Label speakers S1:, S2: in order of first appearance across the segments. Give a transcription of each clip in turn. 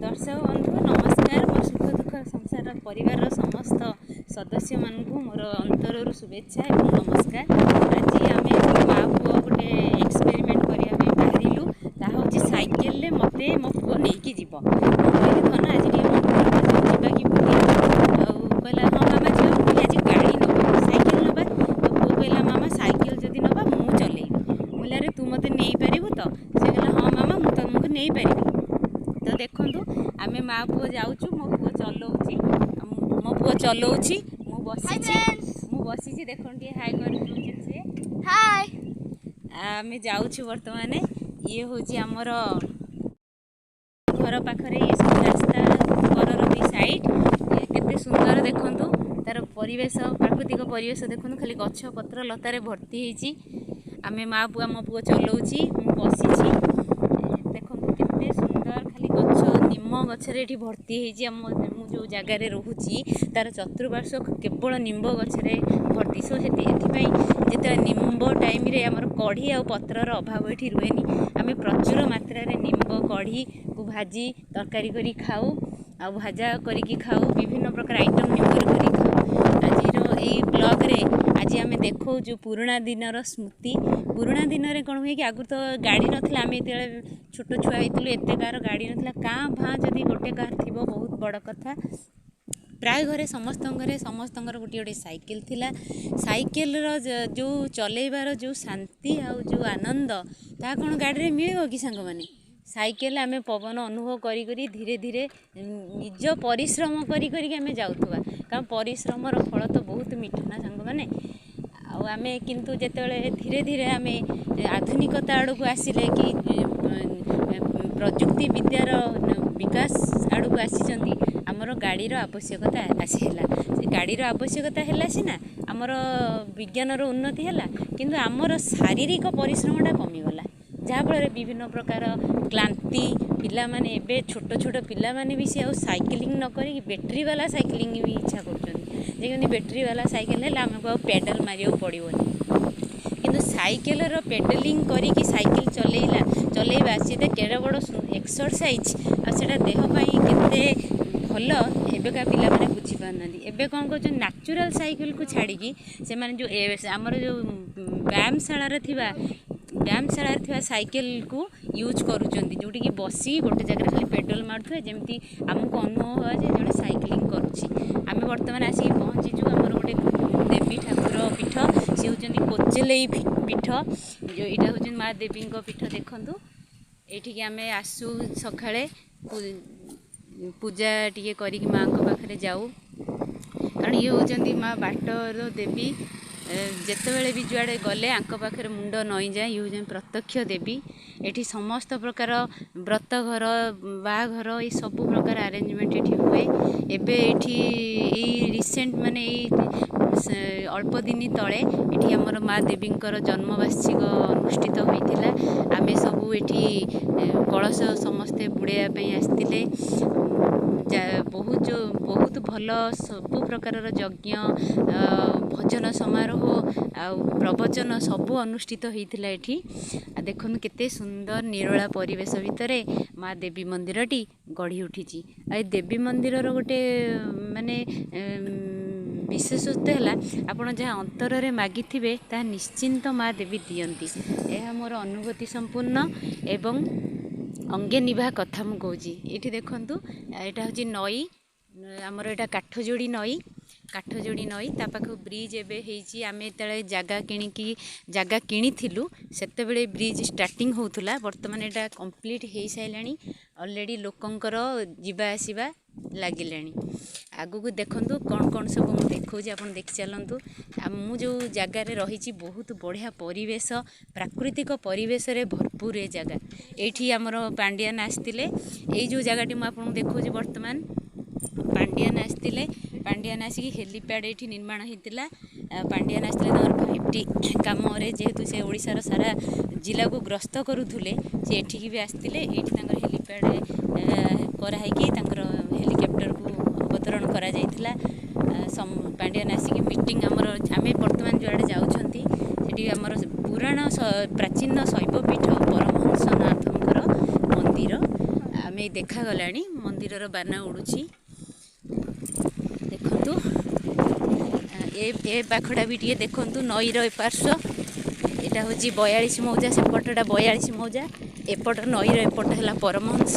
S1: ଦର୍ଶକ ବନ୍ଧୁ ନମସ୍କାର। ମୋର ସୁଖ ଦୁଃଖ ସଂସାର ପରିବାରର ସମସ୍ତ ସଦସ୍ୟମାନଙ୍କୁ ମୋର ଅନ୍ତରରୁ ଶୁଭେଚ୍ଛା ଏବଂ ନମସ୍କାର। ଆଜି ଆମେ ମା ପୁଅ ଗୋଟେ ଏକ୍ସପେରିମେଣ୍ଟ କରିବା ପାଇଁ ବାହାରିଲୁ। ତାହା ହେଉଛି ସାଇକେଲରେ ମୋତେ ମୋ ପୁଅ ନେଇକି ଯିବ। ମୁଁ କହିଲି, ଧନ, ଆଜି ଟିକେ ମନ ଯିବା କି ବୁଲି? ଆଉ କହିଲା, ହଁ ମାମା, ଯିବା। ମୁଁ କହିଲି, ଆଜି ଗାଡ଼ି ନେବା, ସାଇକେଲ ନେବା। ତ ପୁଅ କହିଲା, ମାମା, ସାଇକେଲ ଯଦି ନେବା ମୁଁ ଚଲେଇବି। ମୁଁ କହିଲି, ଆରେ, ତୁ ମୋତେ ନେଇପାରିବୁ ତ? ସେ କହିଲା, ହଁ ମାମା, ମୁଁ ତୁମକୁ ନେଇପାରିବି। ତ ଦେଖନ୍ତୁ, ଆମେ ମା ପୁଅ ଯାଉଛୁ। ମୋ ପୁଅ ଚଲାଉଛି, ମୋ ପୁଅ ଚଲାଉଛି, ମୁଁ ବସିଛି, ମୁଁ ବସିଛି। ଦେଖନ୍ତୁ, ଟିକେ ହାଇ କରିଦେଉଛନ୍ତି ସେ।
S2: ହାଇ।
S1: ଆମେ ଯାଉଛୁ ବର୍ତ୍ତମାନ। ଇଏ ହେଉଛି ଆମର ଘର ପାଖରେ ଇଏ ସବୁ ରାସ୍ତା କରର ଦି ସାଇଡ୍। କେତେ ସୁନ୍ଦର ଦେଖନ୍ତୁ ତାର ପରିବେଶ, ପ୍ରାକୃତିକ ପରିବେଶ ଦେଖନ୍ତୁ, ଖାଲି ଗଛ ପତ୍ର ଲତାରେ ଭର୍ତ୍ତି ହେଇଛି। ଆମେ ମା ପୁଅ, ମୋ ପୁଅ ଚଲାଉଛି, ମୁଁ ବସିଛି। ଦେଖନ୍ତୁ କେତେ ସୁନ୍ଦର, ଖାଲି ଗଛ, ନିମ ଗଛରେ ଏଠି ଭର୍ତ୍ତି ହେଇଛି। ଆମ ମୁଁ ଯେଉଁ ଜାଗାରେ ରହୁଛି, ତାର ଚତୁଃପାର୍ଶ୍ୱ କେବଳ ନିମ୍ବ ଗଛରେ ଭର୍ତ୍ତି। ସୋ ସେଠି ଏଥିପାଇଁ ଯେତେବେଳେ ନିମ୍ବ ଟାଇମ୍ରେ ଆମର କଢ଼ି ଆଉ ପତ୍ରର ଅଭାବ ଏଠି ରୁହେନି। ଆମେ ପ୍ରଚୁର ମାତ୍ରାରେ ନିମ୍ବ କଢ଼ିକୁ ଭାଜି ତରକାରୀ କରି ଖାଉ ଆଉ ଭଜା କରିକି ଖାଉ। ବିଭିନ୍ନ ପ୍ରକାର ଆଇଟମ୍ ନିମ୍ବରେ କରିକି ଖାଉ। ଆଜିର ଏଇ ବ୍ଲଗ୍ରେ ଆଜି ଆମେ ଦେଖାଉଛୁ ପୁରୁଣା ଦିନର ସ୍ମୃତି। ପୁରୁଣା ଦିନରେ କ'ଣ ହୁଏ କି, ଆଗରୁ ତ ଗାଡ଼ି ନଥିଲା। ଆମେ ଯେତେବେଳେ ଛୋଟ ଛୁଆ ହେଇଥିଲୁ, ଏତେ କାହାର ଗାଡ଼ି ନଥିଲା। କାଁ ଭାଁ ଯଦି ଗୋଟେ କାହାର ଥିବ, ବହୁତ ବଡ଼ କଥା। ପ୍ରାୟ ଘରେ, ସମସ୍ତଙ୍କ ଘରେ ସମସ୍ତଙ୍କର ଗୋଟିଏ ଗୋଟିଏ ସାଇକେଲ ଥିଲା। ସାଇକେଲର ଯେଉଁ ଚଲେଇବାର ଯେଉଁ ଶାନ୍ତି ଆଉ ଯେଉଁ ଆନନ୍ଦ, ତାହା କ'ଣ ଗାଡ଼ିରେ ମିଳିବ କି ସାଙ୍ଗମାନେ? ସାଇକେଲ ଆମେ ପବନ ଅନୁଭବ କରି କରି ଧୀରେ ଧୀରେ ନିଜ ପରିଶ୍ରମ କରି କରିକି ଆମେ ଯାଉଥିବା, କାରଣ ପରିଶ୍ରମର ଫଳ ତ ବହୁତ ମିଠା ନା ସାଙ୍ଗମାନେ? ଆଉ ଆମେ କିନ୍ତୁ ଯେତେବେଳେ ଧୀରେ ଧୀରେ ଆମେ ଆଧୁନିକତା ଆଡ଼କୁ ଆସିଲେ କି ପ୍ରଯୁକ୍ତି ବିଦ୍ୟାର ବିକାଶ ଆଡ଼କୁ ଆସିଛନ୍ତି, ଆମର ଗାଡ଼ିର ଆବଶ୍ୟକତା ଆସିହେଲା। ସେ ଗାଡ଼ିର ଆବଶ୍ୟକତା ହେଲା ସିନା, ଆମର ବିଜ୍ଞାନର ଉନ୍ନତି ହେଲା, କିନ୍ତୁ ଆମର ଶାରୀରିକ ପରିଶ୍ରମଟା କମିଗଲା, ଯାହାଫଳରେ ବିଭିନ୍ନ ପ୍ରକାର କ୍ଳାନ୍ତି। ପିଲାମାନେ ଏବେ, ଛୋଟ ଛୋଟ ପିଲାମାନେ ବି ସେ ଆଉ ସାଇକେଲିଂ ନ କରିକି ବ୍ୟାଟେରୀ ବାଲା ସାଇକେଲିଂ ବି ଇଚ୍ଛା କରୁଛନ୍ତି। ଯେମିତି ବ୍ୟାଟେରୀ ବାଲା ସାଇକେଲ ହେଲେ ଆମକୁ ଆଉ ପେଡ଼ାଲ ମାରିବାକୁ ପଡ଼ିବନି। କିନ୍ତୁ ସାଇକେଲର ପେଡ଼ାଲିଂ କରିକି ସାଇକେଲ ଚଲେଇବା, ସେଇଟା କେଡ଼େ ବଡ଼ ଏକ୍ସରସାଇଜ୍ ଆଉ ସେଇଟା ଦେହ ପାଇଁ କେତେ ଭଲ, ଏବେକା ପିଲାମାନେ ବୁଝିପାରୁନାହାନ୍ତି। ଏବେ କ'ଣ କରୁଛନ୍ତି, ନ୍ୟାଚୁରାଲ୍ ସାଇକେଲକୁ ଛାଡ଼ିକି ସେମାନେ ଯେଉଁ ଆମର ଯେଉଁ ବ୍ୟାୟାମଶାଳାରେ ଥିବା ସାଇକେଲକୁ ୟୁଜ୍ କରୁଛନ୍ତି, ଯେଉଁଠିକି ବସିକି ଗୋଟେ ଜାଗାରେ ଖାଲି ପେଡ଼ାଲ ମାରୁଥିବେ, ଯେମିତି ଆମକୁ ଅନୁଭବ ହୁଏ ଯେ ଜଣେ ସାଇକେଲିଂ କରୁଛି। ଆମେ ବର୍ତ୍ତମାନ ଆସିକି ପହଞ୍ଚିଛୁ ଆମର ଗୋଟେ ଦେବୀ ଠାକୁର ପୀଠ। ସେ ହେଉଛନ୍ତି କୋଚେଲେଇ ପୀଠ। ଯେଉଁ ଏଇଟା ହେଉଛନ୍ତି ମା ଦେବୀଙ୍କ ପୀଠ। ଦେଖନ୍ତୁ, ଏଇଠିକି ଆମେ ଆସୁ ସକାଳେ, ପୂଜା ଟିକେ କରିକି ମାଆଙ୍କ ପାଖରେ ଯାଉ, କାରଣ ଇଏ ହେଉଛନ୍ତି ମା ବାଟର ଦେବୀ। ଯେତେବେଳେ ବି ଯୁଆଡ଼େ ଗଲେ ୟାଙ୍କ ପାଖରେ ମୁଣ୍ଡ ନଇଁଯାଏ। ଇଏ ହେଉଛନ୍ତି ପ୍ରତ୍ୟକ୍ଷ ଦେବୀ। ଏଠି ସମସ୍ତ ପ୍ରକାର ବ୍ରତଘର, ବାହାଘର, ଏଇ ସବୁ ପ୍ରକାର ଆରେଞ୍ଜମେଣ୍ଟ ଏଠି ହୁଏ। ଏବେ ଏଠି ଏଇ ରିସେଣ୍ଟ, ମାନେ ଏଇ ଅଳ୍ପ ଦିନ ତଳେ ଏଠି ଆମର ମା ଦେବୀଙ୍କର ଜନ୍ମବାର୍ଷିକ ଅନୁଷ୍ଠିତ ହୋଇଥିଲା। ଆମେ ସବୁ ଏଠି କଳସ ସମସ୍ତେ ବୁଡ଼େଇବା ପାଇଁ ଆସିଥିଲେ। ବହୁତ ବହୁତ ଭଲ ସବୁ ପ୍ରକାରର ଯଜ୍ଞ, ଭଜନ ସମାରୋହ ଆଉ ପ୍ରବଚନ ସବୁ ଅନୁଷ୍ଠିତ ହେଇଥିଲା ଏଠି। ଆଉ ଦେଖନ୍ତୁ, କେତେ ସୁନ୍ଦର ନିରୋଳା ପରିବେଶ ଭିତରେ ମା ଦେବୀ ମନ୍ଦିରଟି ଗଢ଼ି ଉଠିଛି। ଆଉ ଏ ଦେବୀ ମନ୍ଦିରର ଗୋଟେ ମାନେ ବିଶେଷତ୍ୱ ହେଲା, ଆପଣ ଯାହା ଅନ୍ତରରେ ମାଗିଥିବେ ତାହା ନିଶ୍ଚିନ୍ତ ମା ଦେବୀ ଦିଅନ୍ତି। ଏହା ମୋର ଅନୁଭୂତି ସମ୍ପୂର୍ଣ୍ଣ ଏବଂ ଅଙ୍ଗେ ନିଭା କଥା ମୁଁ କହୁଛି। ଏଇଠି ଦେଖନ୍ତୁ, ଏଇଟା ହେଉଛି ନଈ ଆମର, ଏଇଟା କାଠଯୋଡ଼ି ନଈ। କାଠଯୋଡ଼ି ନଈ, ତା ପାଖକୁ ବ୍ରିଜ୍ ଏବେ ହେଇଛି। ଆମେ ଯେତେବେଳେ ଜାଗା କିଣିଥିଲୁ, ସେତେବେଳେ ବ୍ରିଜ୍ ଷ୍ଟାର୍ଟିଂ ହେଉଥିଲା। ବର୍ତ୍ତମାନ ଏଇଟା କମ୍ପ୍ଲିଟ୍ ହେଇସାରିଲାଣି ଅଲରେଡ଼ି, ଲୋକଙ୍କର ଯିବା ଆସିବା ଲାଗିଲାଣି। ଆଗକୁ ଦେଖନ୍ତୁ କ'ଣ କ'ଣ ସବୁ ମୁଁ ଦେଖାଉଛି, ଆପଣ ଦେଖି ଚାଲନ୍ତୁ। ଆଉ ମୁଁ ଯେଉଁ ଜାଗାରେ ରହିଛି, ବହୁତ ବଢ଼ିଆ ପରିବେଶ, ପ୍ରାକୃତିକ ପରିବେଶରେ ଭରପୁର ଏ ଜାଗା। ଏଇଠି ଆମର ପାଣ୍ଡିଆନ ଆସିଥିଲେ। ଏଇ ଯେଉଁ ଜାଗାଟି ମୁଁ ଆପଣଙ୍କୁ ଦେଖାଉଛି ବର୍ତ୍ତମାନ, ପାଣ୍ଡିଆନ ଆସିଥିଲେ। ପାଣ୍ଡିଆନ ଆସିକି ହେଲିପ୍ୟାଡ଼ ଏଇଠି ନିର୍ମାଣ ହେଇଥିଲା। ପାଣ୍ଡିଆନ ଆସିଥିଲେ ତାଙ୍କର 5ଟି କାମରେ। ଯେହେତୁ ସେ ଓଡ଼ିଶାର ସାରା ଜିଲ୍ଲାକୁ ଗ୍ରସ୍ତ କରୁଥିଲେ, ସେ ଏଠିକି ବି ଆସିଥିଲେ। ଏଇଠି ତାଙ୍କର ହେଲିପ୍ୟାଡ଼ କରାହେଇକି ତାଙ୍କର ହେଲିକପ୍ଟରକୁ ଅବତରଣ କରାଯାଇଥିଲା। ପାଣ୍ଡିଆନ ଆସିକି ମିଟିଂ ଆମର, ଆମେ ବର୍ତ୍ତମାନ ଯୁଆଡ଼େ ଯାଉଛନ୍ତି, ସେଠି ଆମର ପୁରାଣ ପ୍ରାଚୀନ ଶୈବପୀଠ ପରମହଂସନାଥଙ୍କର ମନ୍ଦିର। ଆମେ ଆମେ ଦେଖାଗଲାଣି, ମନ୍ଦିରର ବାନା ଉଡ଼ୁଛି। ଦେଖନ୍ତୁ ଏ ପାଖଟା ବି ଟିକେ ଦେଖନ୍ତୁ, ନଈର ଏ ପାର୍ଶ୍ୱ। ଏଇଟା ହେଉଛି 42 ମୌଜା, ସେପଟଟା 42 ମୌଜା, ଏପଟ ନଈର ଏପଟ ହେଲା ପରମହଂସ।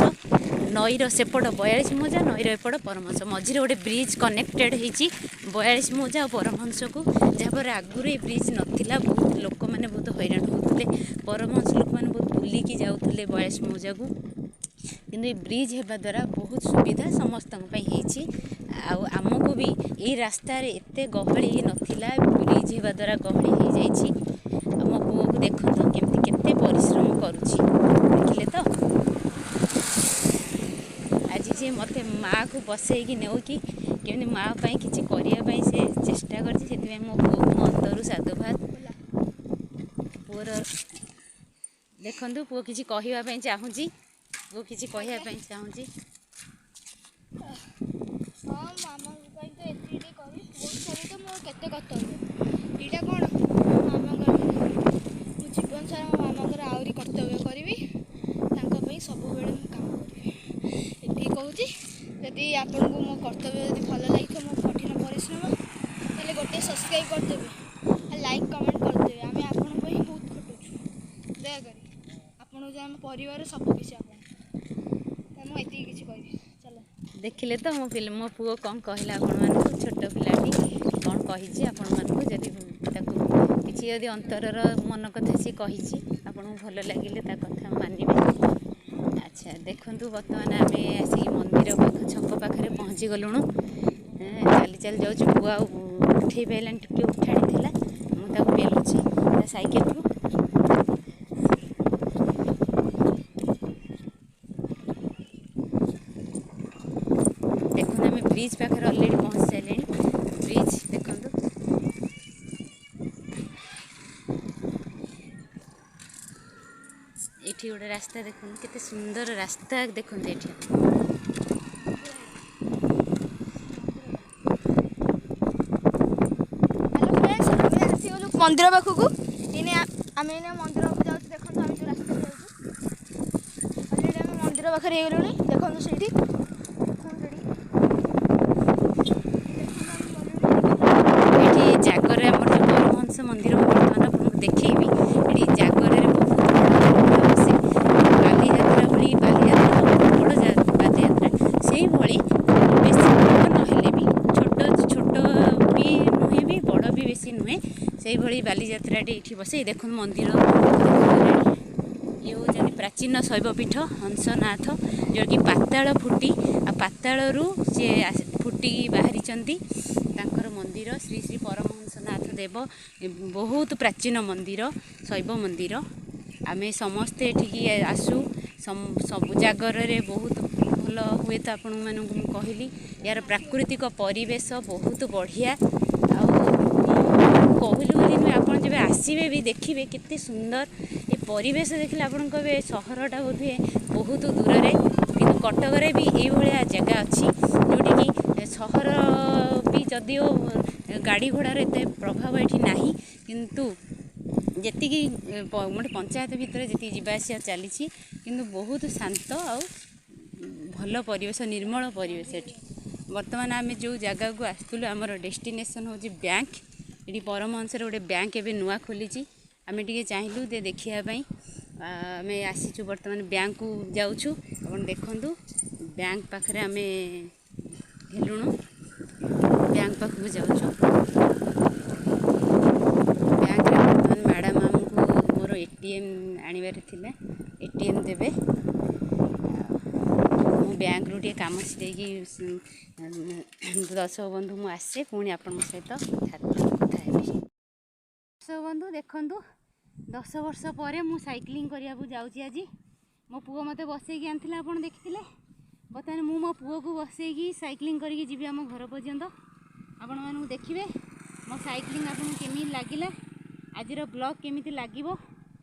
S1: ନଈର ସେପଟ 42 ମୌଜା, ନଈର ଏପଟ ପରମହଂସ। ମଝିରେ ଗୋଟେ ବ୍ରିଜ୍ କନେକ୍ଟେଡ଼ ହେଇଛି 42 ମୌଜା ଆଉ ପରମହଂସକୁ, ଯାହାଫଳରେ ଆଗରୁ ଏ ବ୍ରିଜ୍ ନଥିଲା। ବହୁତ ଲୋକମାନେ ବହୁତ ହଇରାଣ ହେଉଥିଲେ, ପରମହଂସ ଲୋକମାନେ ବହୁତ ବୁଲିକି ଯାଉଥିଲେ 42 ମୌଜାକୁ। କିନ୍ତୁ ଏ ବ୍ରିଜ୍ ହେବା ଦ୍ୱାରା ବହୁତ ସୁବିଧା ସମସ୍ତଙ୍କ ପାଇଁ ହେଇଛି। ଆଉ ଆମକୁ ବି ଏଇ ରାସ୍ତାରେ ଏତେ ଗହଳି ନଥିଲା, ବ୍ରିଜ୍ ହେବା ଦ୍ୱାରା ଗହଳି ହେଇଯାଇଛି। ଆଉ ମୋ ପୁଅକୁ ଦେଖନ୍ତୁ କେମିତି କେତେ ପରିଶ୍ରମ କରୁଛି, ଦେଖିଲେ ତ? ଆଜି ସେ ମୋତେ ମାଆକୁ ବସେଇକି ନେଉକି କେମିତି ମା ପାଇଁ କିଛି କରିବା ପାଇଁ ସେ ଚେଷ୍ଟା କରିଛି। ସେଥିପାଇଁ ମୋ ପୁଅକୁ ମୋ ଅନ୍ତରୁ ସାଧୁବାଦ। ପୁଅର ଦେଖନ୍ତୁ, ପୁଅ କିଛି କହିବା ପାଇଁ ଚାହୁଁଛି, ପୁଅ କିଛି କହିବା ପାଇଁ ଚାହୁଁଛି।
S2: ହଁ, ମାମାଙ୍କ ପାଇଁ ତ ଏତିକି ଟିକେ କରିବି। ବହୁତ ସାରା ତ ମୋର କେତେ କର୍ତ୍ତବ୍ୟ। ଏଇଟା କ'ଣ ମାମାଙ୍କର, ମୁଁ ଜୀବନ ସାରା ମୋ ମାମାଙ୍କର ଆହୁରି କର୍ତ୍ତବ୍ୟ କରିବି, ତାଙ୍କ ପାଇଁ ସବୁବେଳେ ମୁଁ କାମ କରିବି, ଏତିକି କହୁଛି। ଯଦି ଆପଣଙ୍କୁ ମୋ କର୍ତ୍ତବ୍ୟ ଯଦି ଭଲ ଲାଗିଥିବ, ମୋ କଠିନ ପରିଶ୍ରମ, ତାହେଲେ ଗୋଟେ ସବସ୍କ୍ରାଇବ୍ କରିଦେବେ ଆଉ ଲାଇକ୍ କମେଣ୍ଟ କରିଦେବେ। ଆମେ ଆପଣଙ୍କ ପାଇଁ ବହୁତ ଖଟୁଛୁ, ଦୟାକରି ଆପଣ ହେଉଛି ଆମ ପରିବାର ସବୁ କିଛି ଆପଣ। ମୁଁ ଏତିକି କିଛି କହିବି, ଚାଲ।
S1: ଦେଖିଲେ ତ ମୋ ପିଲା, ମୋ ପୁଅ କ'ଣ କହିଲା ଆପଣମାନଙ୍କୁ? ଛୋଟ ପିଲାଟି କ'ଣ କହିଛି ଆପଣମାନଙ୍କୁ? ଯଦି ତାକୁ କିଛି ଯଦି ଅନ୍ତରର ମନ କଥା ସିଏ କହିଛି, ଆପଣଙ୍କୁ ଭଲ ଲାଗିଲେ ତା କଥା ମାନିବେ। ଆଚ୍ଛା, ଦେଖନ୍ତୁ, ବର୍ତ୍ତମାନ ଆମେ ଆସିକି ମନ୍ଦିର ପାଖ ଛକ ପାଖରେ ପହଞ୍ଚି ଗଲୁଣୁ। ଚାଲି ଚାଲି ଯାଉଛୁ। ପୁଅ ଆଉ ଉଠେଇ ପାଇଲାନି, ଟିକେ ଉଠାଣି ଥିଲା, ମୁଁ ତାକୁ ପେଲୁଛି ତା ସାଇକେଲକୁ। ଦେଖନ୍ତୁ, ଆମେ ବ୍ରିଜ୍ ପାଖରେ ଅଲରେଡ଼ି ପହଞ୍ଚି ସାରିଲେଣି। ବ୍ରିଜ୍ ଦେଖନ୍ତୁ। ଏଇଠି ଗୋଟେ ରାସ୍ତା ଦେଖନ୍ତୁ, କେତେ ସୁନ୍ଦର ରାସ୍ତା ଦେଖନ୍ତୁ ଏଠି।
S2: ହ୍ୟାଲୋ ଫ୍ରେଣ୍ଡସ୍, ଆମେ ଆସିଗଲୁ ମନ୍ଦିର ପାଖକୁ। ଏଇନେ ଆମେ ଏଇନେ ମନ୍ଦିର ପାଖକୁ ଯାଉଛୁ। ଦେଖନ୍ତୁ, ଆମେ ଯେଉଁ ରାସ୍ତାରେ ଯାଉଛୁ, ଅଲରେଡ଼ି ଆମେ ମନ୍ଦିର ପାଖରେ ହେଇଗଲୁଣି। ଦେଖନ୍ତୁ ସେଇଠି, ଦେଖନ୍ତୁ ସେଠି, ଦେଖନ୍ତୁ ଆମେ ଗଲୁଣି।
S1: ଏଠି ଜାଗରରେ ଆମର ଯେଉଁ ପରମହଂସ ମନ୍ଦିର ମୁଁ ବର୍ତ୍ତମାନ ଆପଣଙ୍କୁ ଦେଖେଇବି, ଏଠି ଜାଗରରେ ବହୁତ ବଡ଼ ବସେ, ବାଲିଯାତ୍ରା ଭଳି। ବାଲିଯାତ୍ରା ତ ବହୁତ ବଡ଼ ବାଲିଯାତ୍ରା, ସେଇଭଳି ବେଶୀ ବଡ଼ ନହେଲେ ବି, ଛୋଟ ଛୋଟ ବି ନୁହେଁ ବି ବଡ଼ ବି ବେଶୀ ନୁହେଁ, ସେଇଭଳି ବାଲିଯାତ୍ରାଟି ଏଇଠି ବସେ। ଏଇ ଦେଖନ୍ତୁ ମନ୍ଦିର ଦେଖାଗଲାଣି। ଇଏ ହେଉଛନ୍ତି ପ୍ରାଚୀନ ଶୈବପୀଠ ହଂସନାଥ, ଯେଉଁକି ପାତାଳ ଫୁଟି ଆଉ ପାତାଳରୁ ସିଏ ଫୁଟିକି ବାହାରିଛନ୍ତି। ତାଙ୍କର ମନ୍ଦିର ଶ୍ରୀ ଶ୍ରୀ ପରମହଂସନାଥ ଦେବ, ବହୁତ ପ୍ରାଚୀନ ମନ୍ଦିର, ଶୈବ ମନ୍ଦିର। ଆମେ ସମସ୍ତେ ଏଠିକି ଆସୁ ସବୁ ଜାଗରରେ, ବହୁତ ଭଲ ହୁଏ। ତ ଆପଣମାନଙ୍କୁ ମୁଁ କହିଲି, ଏହାର ପ୍ରାକୃତିକ ପରିବେଶ ବହୁତ ବଢ଼ିଆ। ଆଉ ମୁଁ କହିଲି ବୋଲି ନୁହେଁ, ଆପଣ ଯେବେ ଆସିବେ ବି ଦେଖିବେ କେତେ ସୁନ୍ଦର ଏ ପରିବେଶ। ଦେଖିଲେ ଆପଣ କହିବେ ସହରଟା ବୋଧହୁଏ ବହୁତ ଦୂରରେ, କିନ୍ତୁ କଟକରେ ବି ଏଇଭଳିଆ ଜାଗା ଅଛି, ଯେଉଁଠିକି ସହର ବି ଯଦିଓ ଗାଡ଼ି ଘୋଡ଼ାର ଏତେ ପ୍ରଭାବ ଏଠି ନାହିଁ, କିନ୍ତୁ ଯେତିକି ଗୋଟେ ପଞ୍ଚାୟତ ଭିତରେ ଯେତିକି ଯିବା ଆସିବା ଚାଲିଛି, କିନ୍ତୁ ବହୁତ ଶାନ୍ତ ଆଉ ଭଲ ପରିବେଶ, ନିର୍ମଳ ପରିବେଶ ଏଠି। ବର୍ତ୍ତମାନ ଆମେ ଯେଉଁ ଜାଗାକୁ ଆସିଥିଲୁ, ଆମର ଡେଷ୍ଟିନେସନ୍ ହେଉଛି ବ୍ୟାଙ୍କ। ଏଠି ପରମହଂସରେ ଗୋଟେ ବ୍ୟାଙ୍କ ଏବେ ନୂଆ ଖୋଲିଛି, ଆମେ ଟିକେ ଚାହିଁଲୁ ଯେ ଦେଖିବା ପାଇଁ। ଆମେ ଆସିଛୁ, ବର୍ତ୍ତମାନ ବ୍ୟାଙ୍କକୁ ଯାଉଛୁ। ଆପଣ ଦେଖନ୍ତୁ, ବ୍ୟାଙ୍କ ପାଖରେ ଆମେ ହେଲୁଣୁ, ବ୍ୟାଙ୍କ ପାଖକୁ ଯାଉଛୁ। ବ୍ୟାଙ୍କରେ ବର୍ତ୍ତମାନ ମ୍ୟାଡ଼ାମ୍ ଆମକୁ ମୋର ATM ଆଣିବାର ଥିଲା, ATM ଦେବେ। ମୁଁ ବ୍ୟାଙ୍କରୁ ଟିକେ କାମ ଛିଡ଼େଇକି ଦର୍ଶକ ବନ୍ଧୁ ମୁଁ ଆସେ, ପୁଣି ଆପଣଙ୍କ ସହିତ କଥା ହେବି। ଦର୍ଶକ ବନ୍ଧୁ ଦେଖନ୍ତୁ, 10 ବର୍ଷ ପରେ ମୁଁ ସାଇକ୍ଲିଂ କରିବାକୁ ଯାଉଛି ଆଜି। ମୋ ପୁଅ ମୋତେ ବସେଇକି ଆଣିଥିଲା, ଆପଣ ଦେଖିଥିଲେ। ବର୍ତ୍ତମାନ ମୁଁ ମୋ ପୁଅକୁ ବସେଇକି ସାଇକ୍ଲିଂ କରିକି ଯିବି ଆମ ଘର ପର୍ଯ୍ୟନ୍ତ। ଆପଣମାନଙ୍କୁ ଦେଖିବେ ମୋ ସାଇକ୍ଲିଂ ଆପଣଙ୍କୁ କେମିତି ଲାଗିଲା, ଆଜିର ବ୍ଲଗ୍ କେମିତି ଲାଗିବ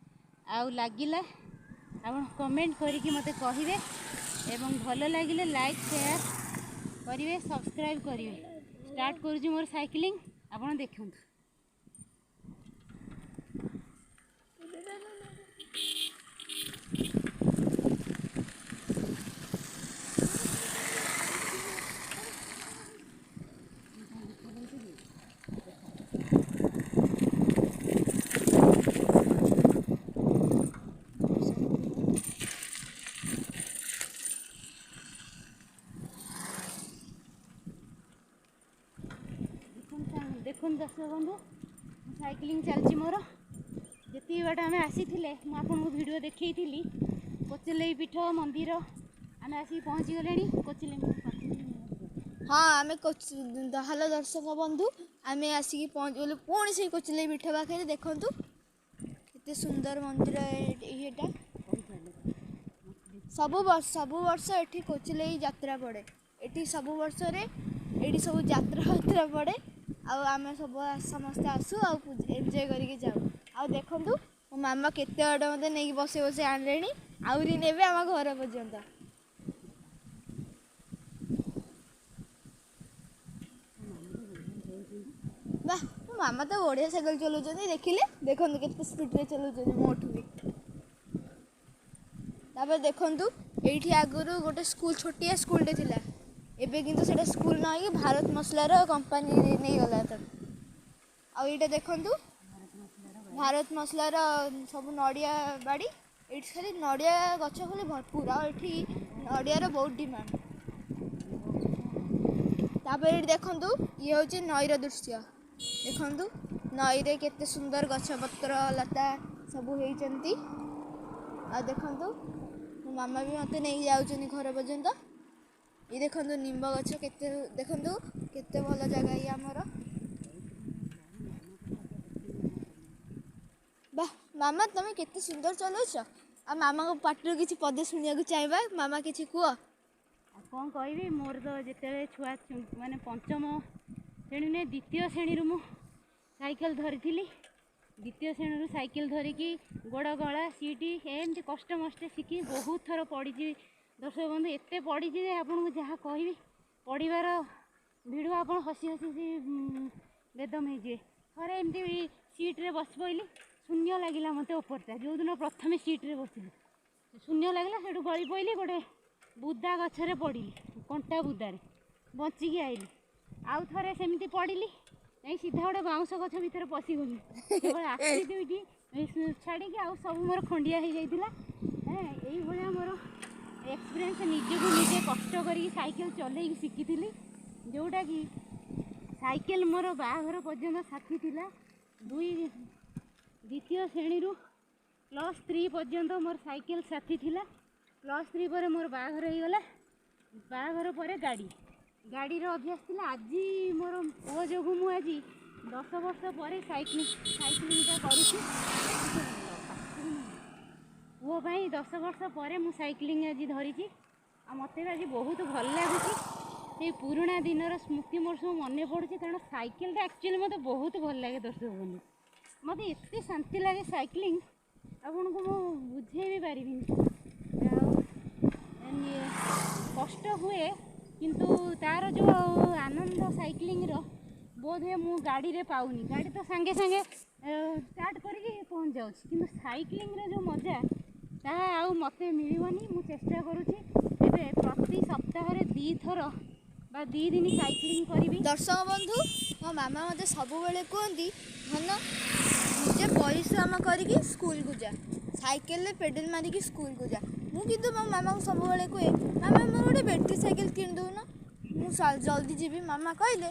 S1: ଆଉ ଲାଗିଲା ଆପଣ କମେଣ୍ଟ କରିକି ମୋତେ କହିବେ, ଏବଂ ଭଲ ଲାଗିଲେ ଲାଇକ୍ ସେୟାର କରିବେ, ସବସ୍କ୍ରାଇବ୍ କରିବେ। ଷ୍ଟାର୍ଟ କରୁଛି ମୋର ସାଇକ୍ଲିଂ, ଆପଣ ଦେଖନ୍ତୁ। ଦର୍ଶକ ବନ୍ଧୁ, ସାଇକେଲିଂ ଚାଲିଛି ମୋର। ଯେତିକି ବାଟ ଆମେ ଆସିଥିଲେ, ମୁଁ ଆପଣଙ୍କୁ ଭିଡ଼ିଓ ଦେଖେଇଥିଲି, କୋଚିଲେଇ ପୀଠ ମନ୍ଦିର, ଆମେ ଆସିକି ପହଞ୍ଚିଗଲେଣି କୋଚିଲେଇ।
S2: ହଁ, ଆମେ ହ୍ୟାଲୋ ଦର୍ଶକ ବନ୍ଧୁ, ଆମେ ଆସିକି ପହଞ୍ଚିଗଲୁ ପୁଣି ସେଇ କୋଚିଲେଇ ପୀଠ ପାଖରେ। ଦେଖନ୍ତୁ କେତେ ସୁନ୍ଦର ମନ୍ଦିର ଏଇଟା। ସବୁ ବର୍ଷ ଏଠି କୋଚିଲେଇ ଯାତ୍ରା ପଡ଼େ। ଏଠି ସବୁ ବର୍ଷରେ ଏଇଠି ସବୁ ଯାତ୍ରା ଫାତ୍ରା ପଡ଼େ ଆଉ ଆମେ ସବୁ ସମସ୍ତେ ଆସୁ ଆଉ ଏନ୍ଜୟ କରିକି ଯାଉ। ଆଉ ଦେଖନ୍ତୁ, ମୋ ମାମା କେତେ ବାଟ ମୋତେ ନେଇକି ବସେଇ ବସେଇ ଆଣିଲେଣି, ଆହୁରି ନେବେ ଆମ ଘର ପର୍ଯ୍ୟନ୍ତ। ବାଃ, ମୋ ମାମା ତ ବଢ଼ିଆ ସାଇକେଲ ଚଲାଉଛନ୍ତି। ଦେଖିଲେ, ଦେଖନ୍ତୁ କେତେ ସ୍ପିଡ଼ରେ ଚଲାଉଛନ୍ତି ମୋଠୁ ବି। ତାପରେ ଦେଖନ୍ତୁ, ଏଇଠି ଆଗରୁ ଗୋଟେ ସ୍କୁଲ, ଛୋଟିଆ ସ୍କୁଲଟେ ଥିଲା। ଏବେ କିନ୍ତୁ ସେଇଟା ସ୍କୁଲ ନ ହେଇକି ଭାରତ ମସଲାର କମ୍ପାନୀ ନେଇଗଲା ତାକୁ। ଆଉ ଏଇଟା ଦେଖନ୍ତୁ, ଭାରତ ମସଲାର ସବୁ ନଡ଼ିଆ ବାଡ଼ି। ଏଇଠି ଖାଲି ନଡ଼ିଆ ଗଛ ଖାଲି ଭରପୁର ଆଉ ଏଠି ନଡ଼ିଆର ବହୁତ ଡିମାଣ୍ଡ। ତାପରେ ଏଇଠି ଦେଖନ୍ତୁ, ଇଏ ହେଉଛି ନଈର ଦୃଶ୍ୟ। ଦେଖନ୍ତୁ, ନଈରେ କେତେ ସୁନ୍ଦର ଗଛ ପତ୍ର ଲତା ସବୁ ହେଇଛନ୍ତି। ଆଉ ଦେଖନ୍ତୁ, ମୋ ମାମା ବି ମୋତେ ନେଇକି ଯାଉଛନ୍ତି ଘର ପର୍ଯ୍ୟନ୍ତ। ଏଇ ଦେଖନ୍ତୁ ନିମ୍ବ ଗଛ କେତେ, ଦେଖନ୍ତୁ କେତେ ଭଲ ଜାଗା ଇଏ ଆମର। ବାଃ ମାମା, ତମେ କେତେ ସୁନ୍ଦର ଚଲାଉଛ। ଆଉ ମାମାଙ୍କ ପାଟିରୁ କିଛି ପଦ ଶୁଣିବାକୁ ଚାହିଁବା। ମାମା, କିଛି କୁହ।
S1: ଆଉ କ'ଣ କହିବି? ମୋର ତ ଯେତେବେଳେ ଛୁଆ, ମାନେ ପଞ୍ଚମ ଶ୍ରେଣୀ ନୁହେଁ, ଦ୍ୱିତୀୟ ଶ୍ରେଣୀରୁ ମୁଁ ସାଇକେଲ ଧରିଥିଲି। ଦ୍ୱିତୀୟ ଶ୍ରେଣୀରୁ ସାଇକେଲ ଧରିକି ଗୋଡ଼ ଗଳା ସିଟ୍ ଏମିତି କଷ୍ଟେ ମଷ୍ଟେ ଶିଖି ବହୁତ ଥର ପଡ଼ିଛି। ଦର୍ଶକ ବନ୍ଧୁ, ଏତେ ପଡ଼ିଛି ଯେ ଆପଣଙ୍କୁ ଯାହା କହିବି, ପଡ଼ିବାର ଭିଡ଼ିଓ ଆପଣ ହସି ହସି ବେଦମ ହେଇଯିବେ। ଥରେ ଏମିତି ସିଟ୍ରେ ବସି ପଡ଼ିଲି, ଶୂନ୍ୟ ଲାଗିଲା ମୋତେ ଉପରଟା। ଯେଉଁଦିନ ପ୍ରଥମେ ସିଟ୍ରେ ବସିଲି, ଶୂନ୍ୟ ଲାଗିଲା, ସେଇଠୁ ଗଳି ପଡ଼ିଲି, ଗୋଟେ ବୁଦା ଗଛରେ ପଡ଼ିଲି, କଣ୍ଟା ବୁଦାରେ, ବଞ୍ଚିକି ଆଇଲି। ଆଉ ଥରେ ସେମିତି ପଡ଼ିଲି, ଯାଇ ସିଧା ଗୋଟେ ବାଉଁଶ ଗଛ ଭିତରେ ପଶିଗଲି। କେବଳ ଆଖି ଦୁଇଟି ଛାଡ଼ିକି ଆଉ ସବୁ ମୋର ଖଣ୍ଡିଆ ହେଇଯାଇଥିଲା। ଏଇଭଳିଆ ମୋର ଏକ୍ସପିରିଏନ୍ସ। ନିଜକୁ ନିଜେ କଷ୍ଟ କରିକି ସାଇକେଲ ଚଲେଇକି ଶିଖିଥିଲି, ଯେଉଁଟାକି ସାଇକେଲ ମୋର ବାହାଘର ପର୍ଯ୍ୟନ୍ତ ସାଥୀ ଥିଲା। ଦ୍ୱିତୀୟ ଶ୍ରେଣୀରୁ +3 ପର୍ଯ୍ୟନ୍ତ ମୋର ସାଇକେଲ ସାଥୀ ଥିଲା। +3 ପରେ ମୋର ବାହାଘର ହେଇଗଲା। ବାହାଘର ପରେ ଗାଡ଼ିର ଅଭ୍ୟାସ ଥିଲା। ଆଜି ମୋର ପୁଅ ଯୋଗୁଁ ମୁଁ ଆଜି 10 ବର୍ଷ ପରେ ସାଇକ୍ଲିଂଟା କରୁଛି। ପୁଅ ପାଇଁ 10 ବର୍ଷ ପରେ ମୁଁ ସାଇକ୍ଲିଂ ଆଜି ଧରିଛି ଆଉ ମୋତେ ବି ଆଜି ବହୁତ ଭଲ ଲାଗୁଛି। ସେଇ ପୁରୁଣା ଦିନର ସ୍ମୃତି ମୋର ସବୁ ମନେ ପଡ଼ୁଛି, କାରଣ ସାଇକେଲଟା ଆକ୍ଚୁଆଲି ମୋତେ ବହୁତ ଭଲ ଲାଗେ। ଦର୍ଶକ ବନ୍ଧୁ, ମୋତେ ଏତେ ଶାନ୍ତି ଲାଗେ ସାଇକ୍ଲିଂ, ଆପଣଙ୍କୁ ମୁଁ ବୁଝେଇ ବି ପାରିବିନି। ଆଉ କଷ୍ଟ ହୁଏ, କିନ୍ତୁ ତାର ଯେଉଁ ଆନନ୍ଦ ସାଇକ୍ଲିଂର, ବୋଧହୁଏ ମୁଁ ଗାଡ଼ିରେ ପାଉନି। ଗାଡ଼ି ତ ସାଙ୍ଗେ ସାଙ୍ଗେ ଷ୍ଟାର୍ଟ କରିକି ପହଞ୍ଚି ଯାଉଛି, କିନ୍ତୁ ସାଇକ୍ଲିଂର ଯେଉଁ ମଜା, ତାହା ଆଉ ମୋତେ ମିଳିବନି। ମୁଁ ଚେଷ୍ଟା କରୁଛି ଏବେ ପ୍ରତି ସପ୍ତାହରେ ଦୁଇଥର ବା 2 ଦିନ ସାଇକ୍ଲିଂ କରିବି।
S2: ଦର୍ଶକ ବନ୍ଧୁ, ମୋ ମାମା ମୋତେ ସବୁବେଳେ କୁହନ୍ତି, ଧନ, ନିଜେ ପରିଶ୍ରମ କରିକି ସ୍କୁଲକୁ ଯା, ସାଇକେଲରେ ପେଡ଼ାଲ ମାରିକି ସ୍କୁଲକୁ ଯା। ମୁଁ କିନ୍ତୁ ମୋ ମାମାକୁ ସବୁବେଳେ କୁହେ, ମାମା, ମୋର ଗୋଟେ ବ୍ୟାଟେରୀ ସାଇକେଲ କିଣି ଦେଉନ, ମୁଁ ଜଲ୍ଦି ଯିବି। ମାମା କହିଲେ,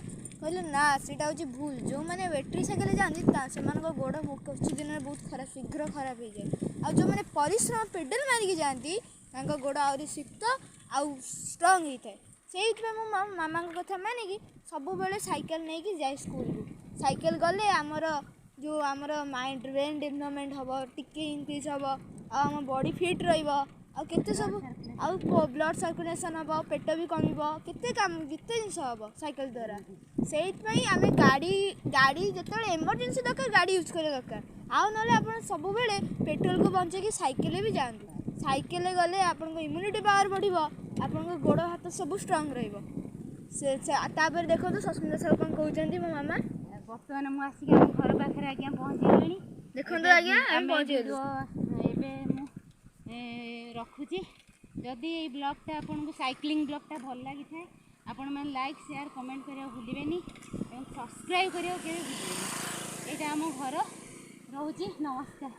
S2: ନା, ସେଇଟା ହେଉଛି ଭୁଲ। ଯେଉଁମାନେ ବ୍ୟାଟେରୀ ସାଇକେଲରେ ଯାଆନ୍ତି, ତା ସେମାନଙ୍କ ଗୋଡ଼ କିଛି ଦିନରେ ବହୁତ ଖରାପ, ଶୀଘ୍ର ଖରାପ ହେଇଯାଏ। ଆଉ ଯେଉଁମାନେ ପରିଶ୍ରମ ପେଡ଼ାଲ ମାରିକି ଯାଆନ୍ତି, ତାଙ୍କ ଗୋଡ଼ ଆହୁରି ଶକ୍ତ ଆଉ ଷ୍ଟ୍ରଙ୍ଗ ହେଇଥାଏ। ସେଇଥିପାଇଁ ମୁଁ ମାମାଙ୍କ କଥା ମାନିକି ସବୁବେଳେ ସାଇକେଲ ନେଇକି ଯାଏ ସ୍କୁଲକୁ। ସାଇକେଲ ଗଲେ ଆମର ଯେଉଁ ଆମର ମାଇଣ୍ଡ, ବ୍ରେନ୍ ଡେଭଲପମେଣ୍ଟ ହେବ, ଟିକେ ଇନକ୍ରିଜ୍ ହେବ ଆଉ ଆମ ବଡ଼ି ଫିଟ୍ ରହିବ ଆଉ କେତେ ସବୁ, ଆଉ ବ୍ଲଡ଼ ସର୍କୁଲେସନ୍ ହେବ, ପେଟ ବି କମିବ, କେତେ କାମ, କେତେ ଜିନିଷ ହେବ ସାଇକେଲ ଦ୍ୱାରା। ସେଇଥିପାଇଁ ଆମେ ଗାଡ଼ି ଯେତେବେଳେ ଏମର୍ଜେନ୍ସି ଦରକାର, ଗାଡ଼ି ୟୁଜ୍ କରିବା ଦରକାର। ଆଉ ନହେଲେ ଆପଣ ସବୁବେଳେ ପେଟ୍ରୋଲକୁ ବଞ୍ଚେଇକି ସାଇକେଲରେ ବି ଯାଆନ୍ତୁ। ସାଇକେଲରେ ଗଲେ ଆପଣଙ୍କ ଇମ୍ୟୁନିଟି ପାୱାର ବଢ଼ିବ, ଆପଣଙ୍କ ଗୋଡ଼ ହାତ ସବୁ ଷ୍ଟ୍ରଙ୍ଗ ରହିବ। ସେ ତାପରେ ଦେଖନ୍ତୁ, ସସ୍ମିତା ସାହୁ କ'ଣ କହୁଛନ୍ତି ମୋ ମାମା।
S1: ବର୍ତ୍ତମାନ ମୁଁ ଆସିକି ଆମ ଘର ପାଖରେ ଆଜ୍ଞା ପହଞ୍ଚିଗଲିଣି।
S2: ଦେଖନ୍ତୁ ଆଜ୍ଞା, ଆମେ ପହଞ୍ଚିଗଲୁ।
S1: ଏବେ ମୁଁ ରଖୁଛି। ଯଦି ଏଇ ବ୍ଲଗ୍ଟା ଆପଣଙ୍କୁ, ସାଇକ୍ଲିଂ ବ୍ଲଗ୍ଟା ଭଲ ଲାଗିଥାଏ, ଆପଣମାନେ ଲାଇକ୍, ସେୟାର, କମେଣ୍ଟ କରିବାକୁ ଭୁଲିବେନି ଏବଂ ସବସ୍କ୍ରାଇବ୍ କରିବାକୁ କେବେ ଭୁଲିବେନି। ଏଇଟା ଆମ ଘର। ରହୁଛି, ନମସ୍କାର।